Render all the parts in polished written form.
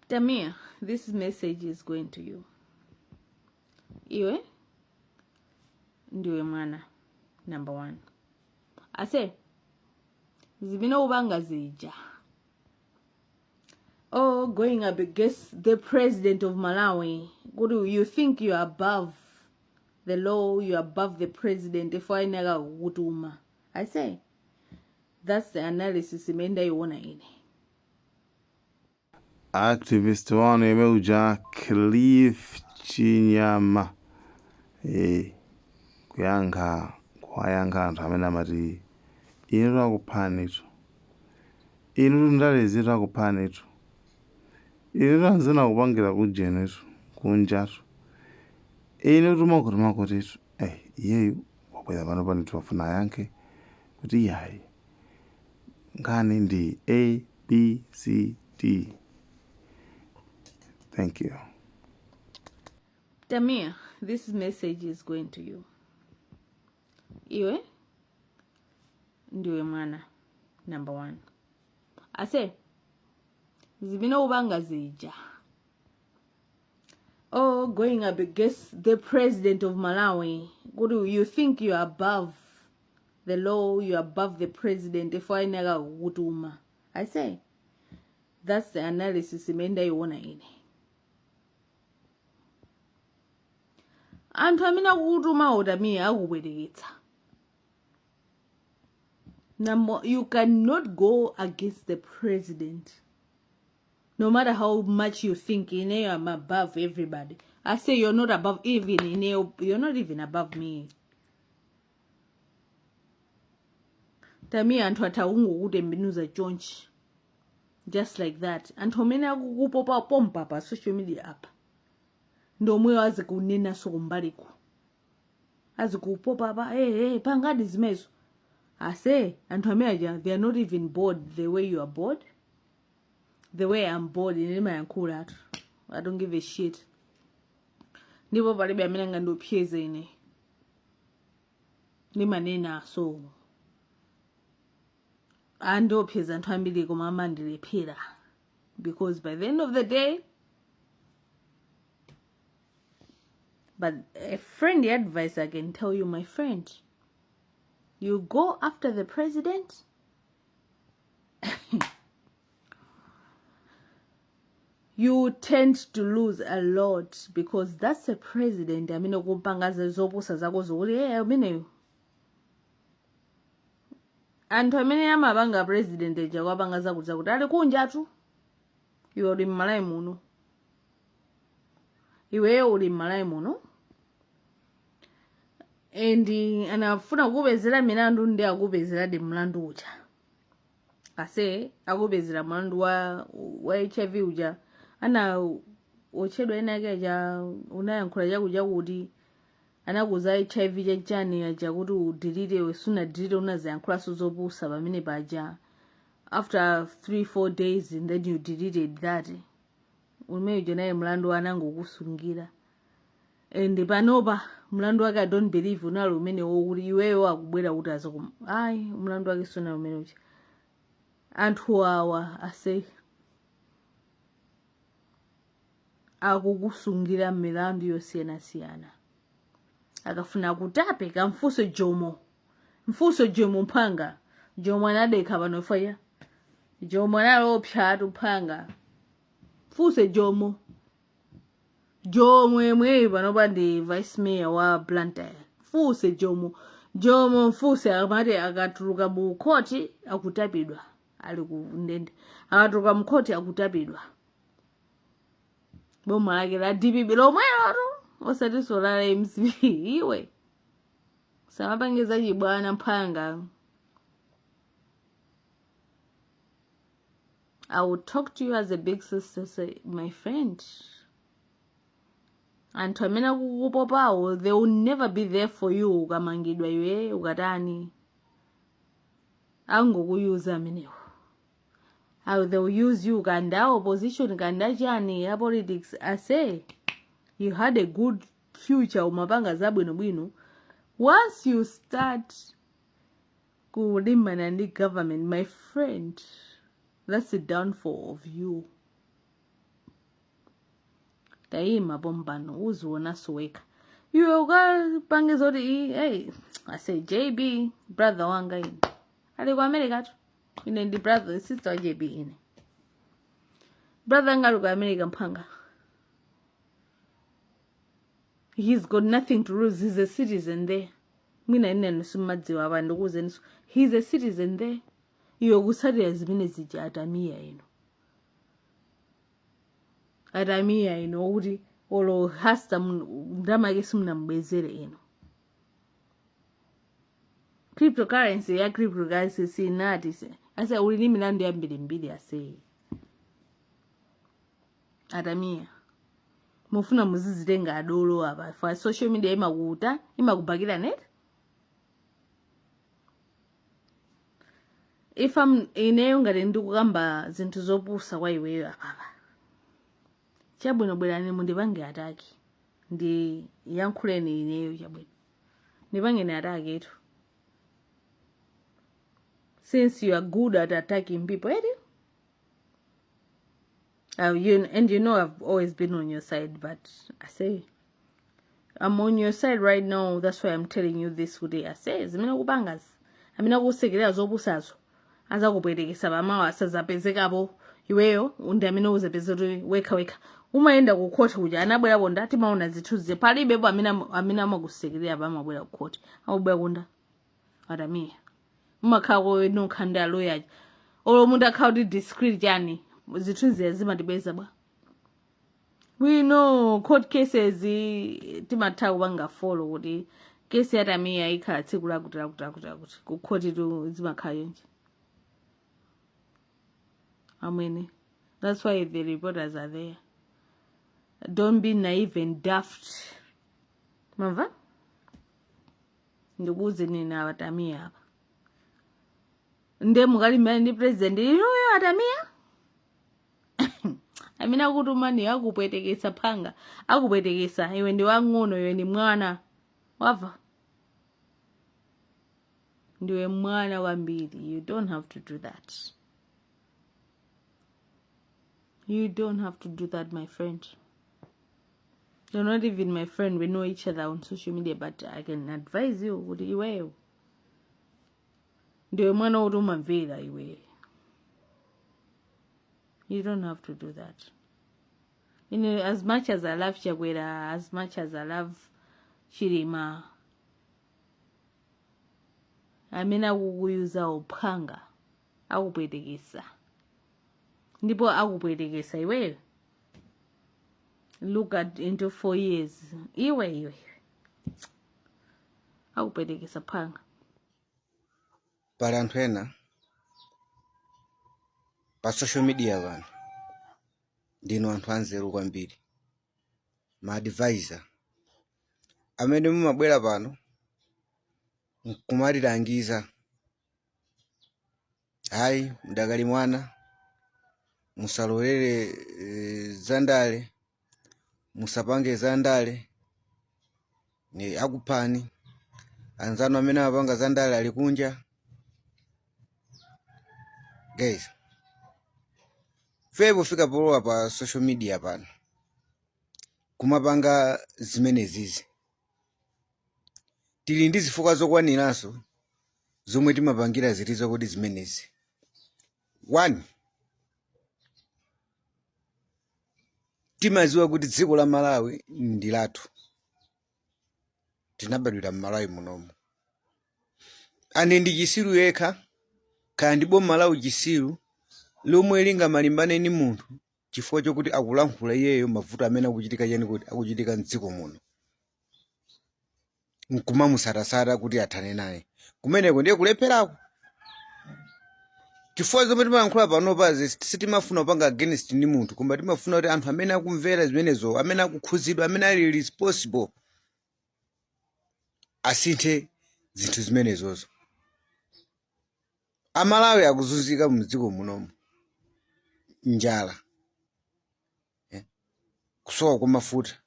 Tamia, this message is going to you. Iwe ndiwe mwana number one. Ase zimene upanga zija. Oh, going up against the president of Malawi. Kuti you think you're above the law, you're above the president if ayenera kukutuma. I say that's the analysis imene ndayiona ine. Activist wanu yemwe uja Cliff Chinyama eh, kuyankha kuwayankha anthu amene amati inu takuphanitu inu ndalezi takuphanitu inu tanzina kupangira kujenetu kunjatu inu tumakuti makutitu eh, iyeyu wabwera pano panitu wafuna ayankhe kuti iyayi nkhani ndi a b c d. Thank you. Tamia, this message is going to you. Iwe ndiwe mwana number one. Ase zimene upanga zija. Oh, going up against the president of Malawi. Kuti you think you're above the law, you're above the president if ayenera kukutuma. I say that's the analysis imene ndayiona ine. Anthu amene akukutuma Tamia akupweteketsa. Number, you cannot go against the president no matter how much you think ineyo I'm above everybody. I say you're not above even ineyo, you're not even above me. Tamia, anthu atha kungokutembenuza chonchi just like that. Anthu amene akukupopa pompa pa social media apa ndi omweyo azikunenanso kumbaliko, azikupopa pa hey, hey, pangadi zimezo. Ase anthu amene aja, they are not even bored the way you are bored, the way I'm bored. Ine ndimayankhulatu, I don't give a shit, ndipo palibe amene angandiopseze ine, ndimanena. So andiopseza anthu ambiri koma amandilephera because by the end of the day, but a friendly advice I can tell you, my friend, you go after the president, you tend to lose a lot because that's a president amene kupanga zopusa zako zokuti hey, ameneyo anthu amene amapanga president eja kwapanga zakuti zakuti ali kunjatu, iwe uli mmalawi muno, iweyo uli mmalawi muno and anafuna kukupezera milandu ndi akupezeradi mlandu uja. Ase akupezera mlandu wa HIV uja ana otchedwa ena ake aja unayankhula chakuja kuti anakuza HIV chachani aja kuti udelete, iwe sunadelete, unaziyankhulanso zopusa pamene paja. After 3 4 days and then you deleted that. Umene uja naye mlandu anangokusungira and panopa mlandu wake I don't believe unali umene wokuti iweyo akubwera kuti azakum ayi, mlandu wake sunali umene uja. Anthu awa ase akukusungira milandu yosiyanasiyana. Akafuna kutape kamfunse Jomo, mfunse Jomo mphanga. Jomo anadekha pano faya, Jomo analopsatu mphanga. Mfunse Jomo, Jomo yemweyo panopa ndi vice mayor wa Blantyre. Mfunse Jomo, Jomo mfunse, amati akatuluka mu khoti akutapidwa, ali ku ndende, akatuluka mu khoti akutapidwa. Boma lake la DPP lomwelotu, osatinso la MCP. Iwe samapange zachibwana mphanga. I will talk to you as a big sister, say, my friend. Anthu amene akukupopawo, they will never be there for you ukamangidwa iwe ukatani. Angokuyuza amenewo. How they will use you kanda opposition kanda chani ya politics. I say you had a good future, umapanga zabwinobwino. Once you start kulimbana ndi government, my friend, that's the downfall of you. Tayima pompano uzionanso wekha iwe ukapange zoti hey, I say JB brother wanga ine ali ku America tu, ine ndi brother sister wa JB ine brother anga ali ku America mphanga. He's got nothing to lose, he's a citizen there. Mwina ine simumadziwa apa ndikuwuzeninso, he's a citizen there. Iwe kutsatira zimene zija atamiya ino atamiya ino okuti olo hasta ndalama yake simunamubwezere ino. Cryptocurrency ya cryptocurrency sinati ase uli ndi milandu yambirimbiri ase atamiya. Mufuna muzizitenga adolo apa fa social media imakuta imakubakira net. If I'm ineyo ngati ndikukamba zinthu zopusa kwa iweyo apapa, chabwino bwerani mundipange attack, ndiyankhuleni ineyo, chabwino ndipangeni attack tu, since you are good at attacking people eti. And you know I've always been on your side, but I say I'm on your side right now. That's why I'm telling you this today. I say zimene ukupangazi, amene akusekerera zopusazo azakupwetekesa pamawa asazapezekapo iweyo ndi amene uzapeza kuti wekha wekha umayenda ku court kuja anabwera konda timaona zithunzi palibepo amene amakusekerera pa amabwera ku court amabwera konda atamiya mumakhala ko nokha ndi aloya aja olo munthu akhala kuti discreet chani zithunzi zimatibweza bwa. We know court cases timatha kupanga follow kuti kesi ya Tamiya ikhala tsiku lakuti lakuti lakuti lakuti ku court tu zimakhala chonchi amwene. That's why the reporters are there. Don't be naive and daft, mamva ndikuwuzeni ine aTamiya apa nde mukalimbana ndi president inuyo aTamiya amene akutumani akupwetekesa phanga akupwetekesa iwe ndi wang'ono iwe ndi mwana wava ndiwe mwana kwambiri. You don't have to do that, you don't have to do that, my friend. You're not even my friend, we know each other on social media, but I can advise you kuti iweyo ndiwe mwana woti umamvera iwe. You don't have to do that. As much as I love Chakwera, as much as I love Chilima, amene akukuyuza uphanga akupwetekesa ndipo akupwetekesa iweyo. Look at into 4 years iwe iwe akupwetekesa phanga. Pali anthu ena pa social media pano ndinu anthu anzeru kwambiri, ma advisor amene mumabwera pano nkumatilangiza, hayi mudakali mwana, musalolere zandale, musapange zandale, ni akuphani anzanu amene amapanga zandale ali kunja. Guys, fe pofika polowa pa social media pano kumapanga zimenezizi tili ndi zifukwa zokwaniranso zomwe timapangira zilizo kuti zimenezi. One, timaziwa kuti dziko la Malawi ndi lathu, tinabadwira m'Malawi munomu, and ndi chisiru yekha kaya ndi boma la uchisiru lomwe lingamalimbane ndi munthu chifukwa chokuti akulankhula iyeyo mavuto amene akuchitika chani kuti akuchitika mdziko muno nkumamusatasata kuti athane naye kumeneko ndiye kulepherako, chifukwa zomwe timayankhula panopazi sitimafuna kupanga against ndi munthu, koma timafuna kuti anthu amene akumvera zimenezo, amene akukhuzidwa, amene ali responsible asinthe zinthu zimenezozo. Amalawi akuzunzika mdziko munomu, njala, kusowa kwa mafuta,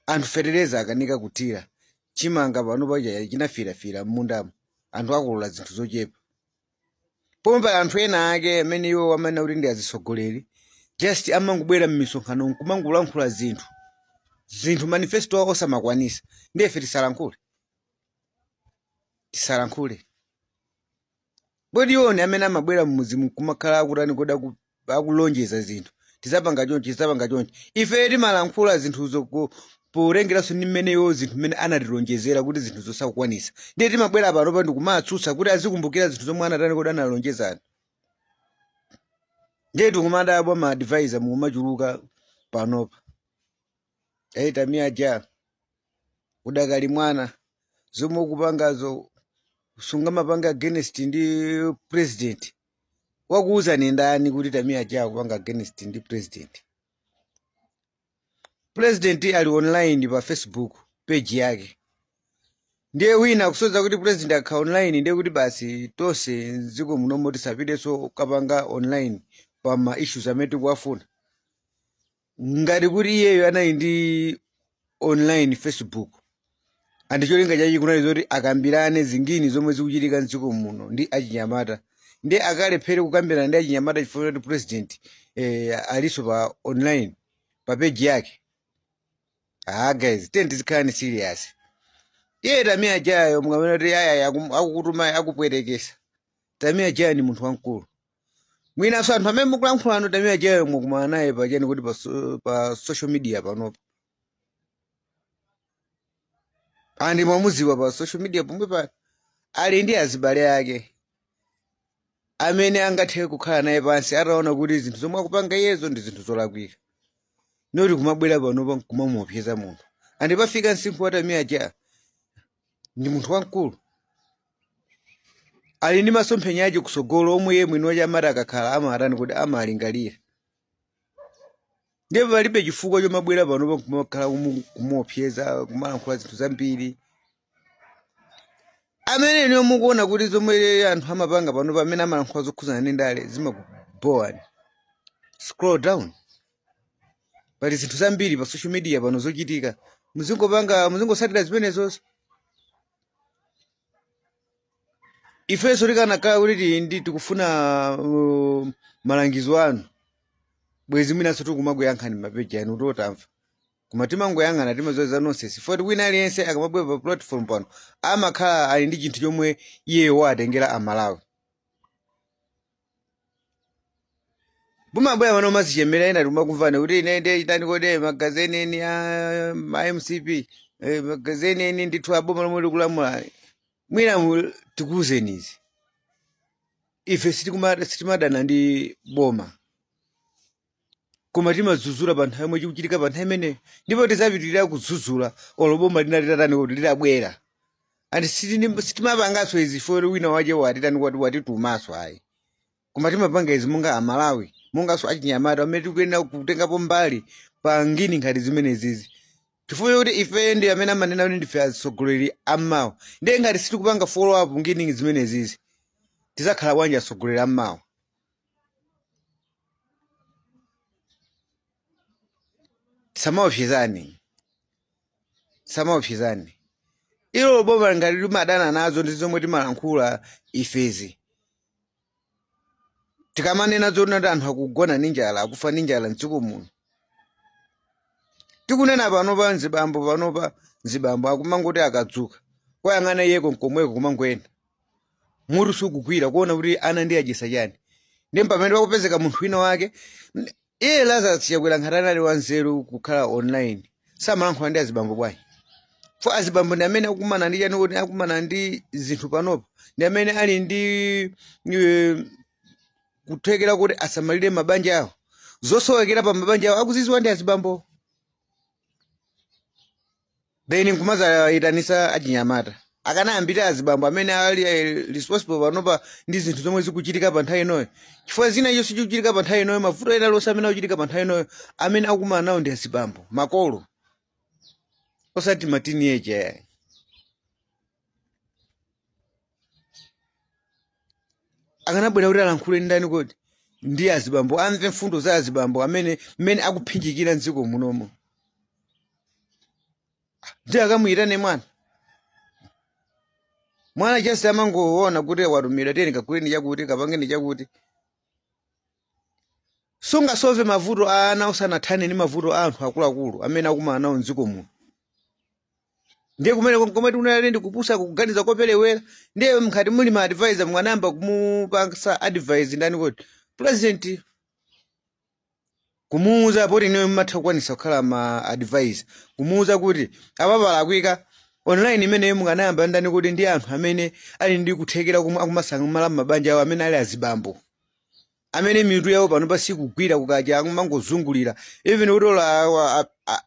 anthu fetereza akanika kuthira, chimanga pano paja chinafirafira m'mundamo, anthu akolola zinthu zochepa, pomwe pali anthu ena ake amene iwo amene kuti ndi azitsogoleri Just amangobwera m'misonkhano nkumangolankhula zinthu zinthu, manifesto awo osamakwanisa. Ndiye ife tisalankhule, tisalankhule? Kodi iwo amene amabwera mmuzi kumakhala akutani kodi, akulonjeza zinthu, tizapanga chonchi, tizapanga chonchi. Ife timalankhula zinthuzo potengeranso ndi mmene iwo zinthu mmene anatilonjezera kuti zinthu zosakukwanisa. Ndiye timabwera panopa ndikumatsutsa kuti azikumbukira zinthu zomwe anatani kodi, analonjezana. Ndiye tikumadabwa ma advisor mukumachuluka panopa. Eyi, Tamia Ja, udakali mwana, zomwe ukupangazo sungamapanga against ndi president. Wakuwuzani ndani kuti Tamia Ja akupanga against ndi president? President ali online pa Facebook page yake. Ndiye wina kusoza kuti president akha online, ndiye kuti basi tonse mdziko munomo tisapitenso kukapanga online pa ma issues amene tikuwafuna, ngati kuti iyeyo anali ndi online Facebook and cholinga chake kunali zoti akambirane zingini zomwe zikuchitika mdziko muno ndi achinyamata. Ndiye akalephere kukambirana ndi achinyamata chifukwa choti president alinso pa online pa page yake? Ah guys, tiyeni tizikhalani serious. Iye Tamia Jayo mukamena kuti ayaya akukutuma, akupwetekesa. Tamia Jaya ni munthu wamkulu. Mwinanso anthu amene mukulankhulano, Tamia Jayo mwakumana naye pachani kuti pa social media panopa, and mwamuziwa pa social media pomwe pa ali ndi azibale ake amene angathe kukhala naye pansi ataona kuti zinthu zomwe akupanga iyezo ndi zinthu zolakwika, not kumabwera panopa nkumamuopseza munthu. And pafika msinkhu wa Tamia Ja, ndi munthu wamkulu, ali ndi masomphenya ake kusogolo omwe iye mwini wache amati akakhala amatani kuti amalingalira. Ndiye palibe chifukwa chomabwera panopa kumakhala kumuopseza, kumalankhula zinthu zambiri. Amene niyo mukuona kuti zomwe anthu amapanga panopa, amene amalankhula zokhudzana ndi ndale, zimakubowani, scroll down. Pali zinthu zambiri pa social media pano zochitika, muzingopanga, muzingosatira zimenezozo. Ifenso tikanakhala kuti tili ndi tikufuna malangizo anu, bwezi mwinanso tikumakuyankhani mapeji anu kuti otamva, koma timangoyang'ana, timazoza za nonsense foti wina aliyense akamabwera pa platform pano amakhala ali ndi chinthu chomwe iyeyo watengera Amalawi. Mumabwera pano mazichemera, ena timakumvani kuti ine ndiye chitani kodi, magazini eni a MCP, magazini eni ndithu aboma lomwe likulamula. Mwina tikuwuzeni izi, ife sitimadana ndi boma, koma timadzudzula pa nthawi yomwe chikuchitika pa nthawi imeneyo, ndipo tizapitirira kudzudzula olo boma lina litatani kuti litabwera. And sitimapanganso izi for wina wache watitani kuti watitumaso, ayi, koma timapanga izi monga Amalawi, monganso achinyamata amene tikuyenera kutengapo mbali pa ngini ngati zimenezizi, chifukwa chokuti ife ndi amene amanena kuti ndife atsogoleri ammawa. Ndiye ngati sitikupanga follow up ngini zimenezizi, tizakhala bwanji atsogoleri ammawa? Tisamaopsezane, tisamaopsezane. Ilo boma ngati limadana nazo ndi zomwe timalankhula ifezi, tikamanena zoona kuti anthu akugona ndi njala, akufa ndi njala mdziko muno. Tikunena panopa mzibambo, panopa mzibambo akumangoti akadzuka kwayang'ana iyeko nkomweko, kumangoyenda mutu sukugwira, kuona kuti ana ndi adyesa chani. Ndi pamene pakupezeka munthu wina wake. Iye Lazarus Chakwera ngati anali wanzeru kukhala online, samalankhula ndi azibambo bwanji? Fo azibambo ndi amene akumana ndi chani kuti akumana ndi zinthu panopa, ndi amene ali ndi kuthekera kuti asamalire mabanja awo. Zosowekera pa mabanja awo akuziziwa ndi azibambo. Then nkumazayitanisa achinyamata. Akanayambira azibambo amene ali responsible panopa ndi zinthu zomwe zikuchitika pa nthawi inoyo, chifukwa zina icho sichikuchitika pa nthawi inoyo. Mavuto ena alionse amene akuchitika pa nthawi inoyo, amene akukumana nawo ndi azibambo, makolo, osati ma teenager. Akanabwera kuti alankhule ndani kodi ndi azibambo, amve mfundo za azibambo amene mmene akuphinjikira mdziko munomo. Ndi akamuyitane mwana, mwana just amangoona kuti watumidwa, tiyeni kaguleni chakuti, kapangeni chakuti. Sungasolve mavuto a ana usanathane ndi mavuto a anthu akuluakulu amene akumana nawo mdziko muno. Ndiye kumene komwe tikunena ndi kupusa, kuganiza koperewera. Ndiye mkhati muli ma advisor, mwanayamba kumupangisa advise ndani kodi? President, kumuuza poti inuyo mumatha kukwanisa kukhala ma advisor, kumuuza kuti apapa alakwika online imeneyo. Mukanayamba ndani kuti ndi anthu amene ali ndi kuthekera komwe akumasamala mabanja awo, amene ali azibambo, amene mitu yawo pano pasikugwira, kukacha akumangozungulira, even kuti olo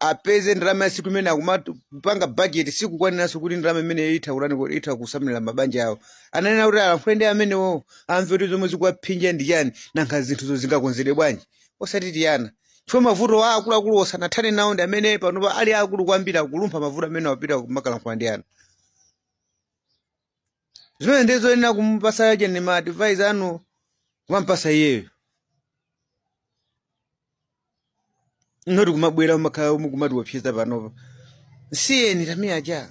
apeze ndalama ya siku imene akumapanga budget sikukwaniranso kuti ndalama imene itha kutani kuti itha kusamalira mabanja awo. Ananena kuti alankhule ndi amenewo, amve kuti zomwe zikuwaphinja ndi chani, nanga zinthuzo zingakonzedwe bwanji, osati tiyana, chifukwa mavuto a akuluakulu osanathane nawo ndi amene panopa ali akulu kwambiri, akulumpha mavuto amene wapita kumakalankhula ndi ana. Zimene ndiye zoyenera kumupasa cheni ma advice anu, kumampasa iyeyo, noti kumabwera kumakhala kumatiwopseza panopa. Nsiyeni Tamia Ja,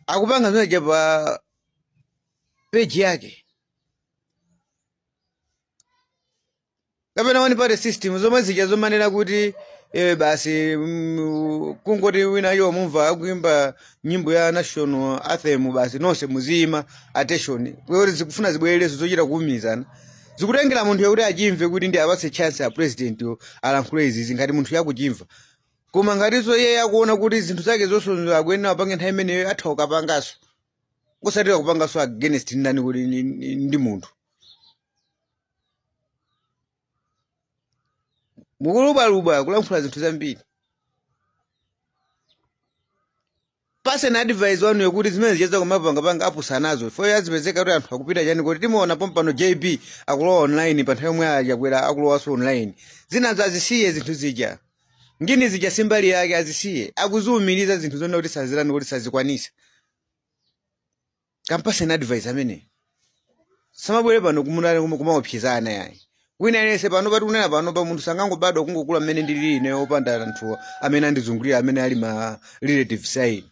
akupanga zimene ja pa page yake kapena one party system, zomwe zija zomanena kuti basi kungoti wina yo mumva akuimba nyimbo ya national anthem, basi nonse muziyima attention, kuti zikufuna zibwerereso zochita kuwumizana, zikutengera munthu yakuti achimve kuti ndi apatse chance a president yo alankhule izizi ngati munthu yakuchimva. Koma ngatinso iye akuona kuti zinthu zake zonse akuyenera apange nthawi imeneyo, atha kukapanganso, osati kupanganso against ndani kuti ndi munthu mukulubaluba kulankhula zinthu zambiri. Paseni advice wanuyo kuti zimene zicheza kumapangapanga apusa nazo fo azipezeka kuti anthu akupita chani kuti timuona pompano JB akulowa online pa nthawi yomwe achakwera akulowanso online. Zinazo azisiye, zinthu zija ngini zija simbali yake, azisiye. Akuziwumiriza zinthu zonena kuti sazirani kuti sazikwanisa. Kampaseni advice amene samabwere pano kumuna kumaopsezana yayi. Wina aliyense pano pati kunena pano pa munthu sangangobadwa kungokula mmene ndilili ine opanda anthu amene andizungulira, amene ali ma relatives aine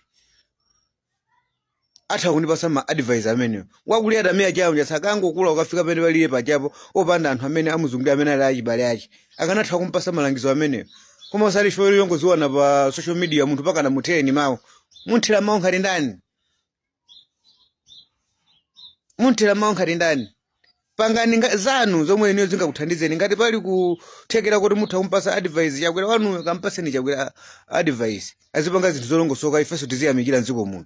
atha kundipasa ma advice amenewo. Wakulira Tamia chawo sakangokula ukafika pamene palile pachapo opanda anthu amene amuzungulira, amene ali achibale ache, akanatha kumpasa malangizo amenewo. Koma usati chifukwa yongoziwana pa social media munthu pakana muthereni mawu. Munthera mawu ngati ndani? Munthera mawu ngati ndani? Pangani zanu zomwe inuyo zingakuthandizeni. Ngati pali kuthekera kuti mutha kumpasa advice Chakwera wanuyo, kampaseni Chakwera advice, azipanga zinthu zolongosoka, ifenso tiziyamikira mdziko muno.